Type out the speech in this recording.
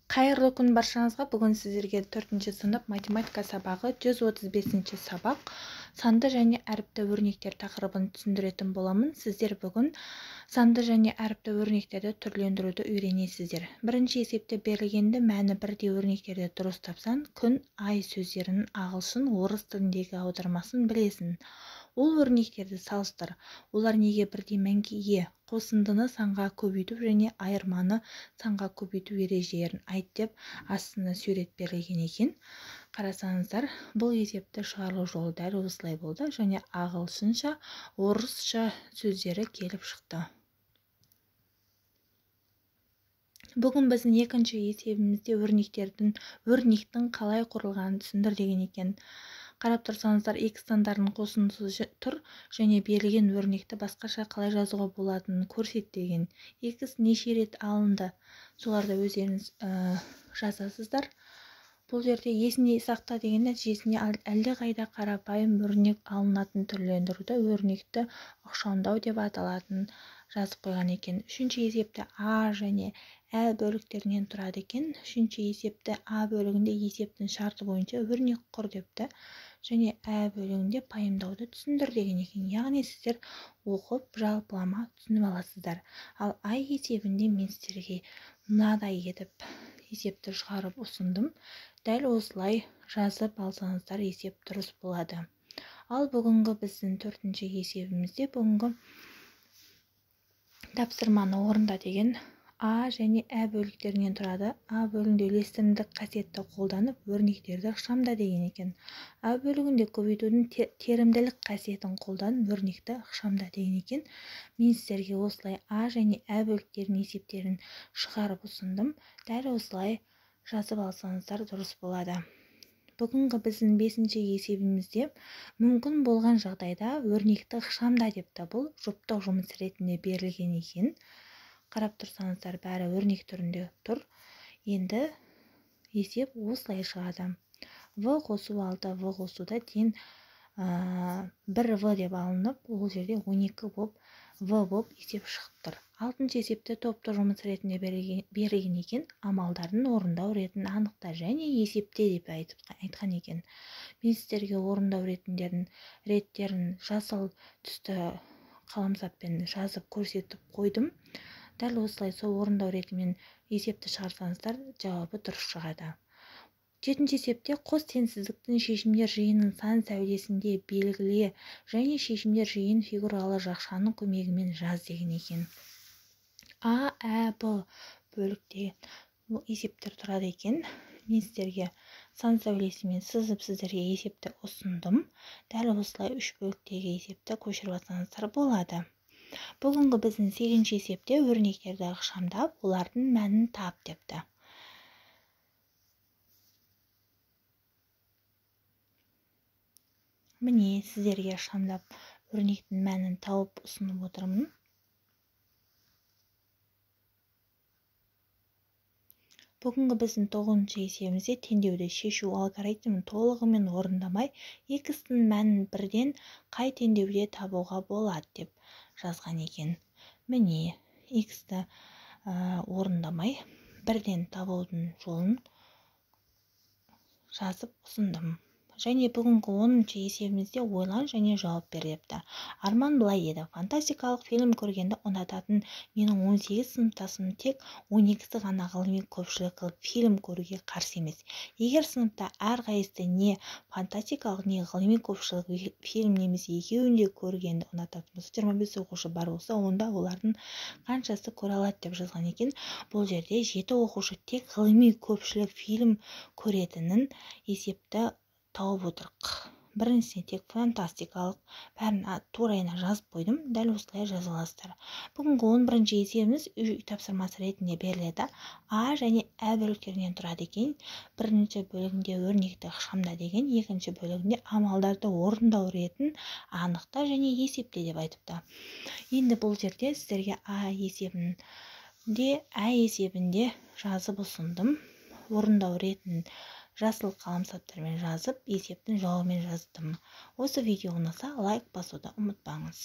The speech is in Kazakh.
Қайырлы күн баршаңызға. Бүгін сіздерге 4-ші сынып математика сабағы 135-ші сабақ санды және әріпті өрнектер тақырыбын түсіндіретін боламын. Сіздер бүгін санды және әріпті өрнектерді түрлендіруді үйренесіздер. Бірінші есепте берілгенді мәні бірдей өрнектерді дұрыс тапсаң, күн, ай сөздерінің ағылшын, орыс тіліндегі аудармасын білесің. Ол өрнектерді салыстыр. Олар неге бірдей мәнге ие? Қосындыны санға көбейту және айырманы санға көбейту ережелерін айт деп астына сурет берілген екен. Қарасаңыздар, бұл есепті шығару жолы дәл осылай болды және ағылшынша, орысша сөздері келіп шықты. Бүгін біздің екінші есебімізде өрнектің қалай құрылғанын түсіндір деген екен. Қарап тұрсаңыздар, x сандарының қосындысы тұр және берілген өрнекті басқаша қалай жазуға болатынын көрсет деген. X неше рет алынды, соларды өздеріңіз жазасыздар. Бұл жерде есінде сақта деген нәтижесінде әлдеқайда қарапайым өрнек алынатын түрлендіруді өрнекті ықшамдау деп аталатын жазып қойған екен. Үшінші есепті А және Ә бөліктерінен тұрады екен. Үшінші есепті А бөлігінде есептің шарты бойынша өрнек құр депті және Ә бөлігінде пайымдауды түсіндір деген екен. Яғни сіздер оқып жалпылама түсініп аласыздар. Ал А есебінде мен сіздерге мынадай етіп есепті шығарып ұсындым. Дәл осылай жазып алсаңыздар есеп дұрыс болады. Ал бүгінгі біздің төртінші есебімізде бүгінгі тапсырманы орында деген А және Ә бөліктерінен тұрады. А бөлігінде үлестірімдік қасиетті қолданып өрнектерді ықшамда деген екен. А бөлігінде көбейтудің терімділік қасиетін қолданып өрнекті ықшамда деген екен. Мен сіздерге осылай А және Ә бөліктерінің есептерін шығарып ұсындым. Дәл осылай жазып алсаңыздар дұрыс болады. Бүгінгі біздің бесінші есебімізде мүмкін болған жағдайда өрнекті ықшамда депті. Бұл жұптық жұмыс ретінде берілген екен. Қарап тұрсаңыздар, бәрі өрнек түрінде тұр. Енді есеп осылай шығады. В қосу 6, В қосуда тең 1 В деп алынып, ол жерде 12 болып В болып есеп шығып тұр. Алтыншы есепте топтық жұмыс ретінде берілген екен. Амалдардың орындау ретін анықта және есепте деп айтқан екен. Мен сіздерге орындау реттерін жасыл түсті қаламсаппен жазып көрсетіп қойдым. Дәл осылай сол орындау ретімен есепті шығарсаңыздар, жауабы дұрыс шығады. Жетінші есепте қос теңсіздіктің шешімдер жиынын сан сәулесінде белгіле және шешімдер жиын фигуралы жақшаның көмегімен жаз деген екен. А, Ә, Б бөлікте есептер тұрады екен. Мен сіздерге сан сәулесімен сызып сіздерге есепті ұсындым. Дәл осылай үш бөліктегі есепті көшіріп алсаңыздар болады. Бүгінгі біздің сегізінші есепте өрнектерді ықшамдап, олардың мәнін тап депті. Міне сіздерге ықшамдап өрнектің мәнін тауып ұсынып отырмын. Бүгінгі біздің тоғызыншы есебімізде теңдеуді шешу алгоритмін толығымен орындамай, x-тің мәнін бірден қай теңдеуде табуға болады деп жазған екен. Міне x-ті орындамай бірден табудың жолын жазып ұсындым. Және бүгінгі 10-шы есебімізде ойлан және жауап бер депті. Арман былай деді: фантастикалық фильм көргенді ұнататын менің 18 сыныптасым тек 12-сі ғана ғылыми көпшілік қылып фильм көруге қарсы емес. Егер сыныпта әрқайсысы не фантастикалық, не ғылыми көпшілік фильм немесе екеуін де көргенді ұнататын болса, 25 оқушы бар болса, онда олардың қаншасы көре алады деп жазған екен. Бұл жерде 7 оқушы тек ғылыми көпшілік фильм көретінін есепті тауып отырық. Біріншісіне тек фантастикалық, бәрін турайына жазып қойдым. Дәл осылай жаза аласыздар. Бүгінгі 11-ші есебіміз үй тапсырмасы ретінде беріледі. А және Ә бөліктерінен тұрады екен. Бірінші бөлігінде өрнекті ықшамда деген, екінші бөлігінде амалдарды орындау ретін анықта және есепте деп айтыпты. Енді бұл жерде сіздерге А есебінде, Ә есебінде жазып ұсындым. Орындау ретін жасыл қаламсаптармен жазып, есептің жауабымен жаздым. Осы видео ұнаса лайк басуды ұмытпаңыз.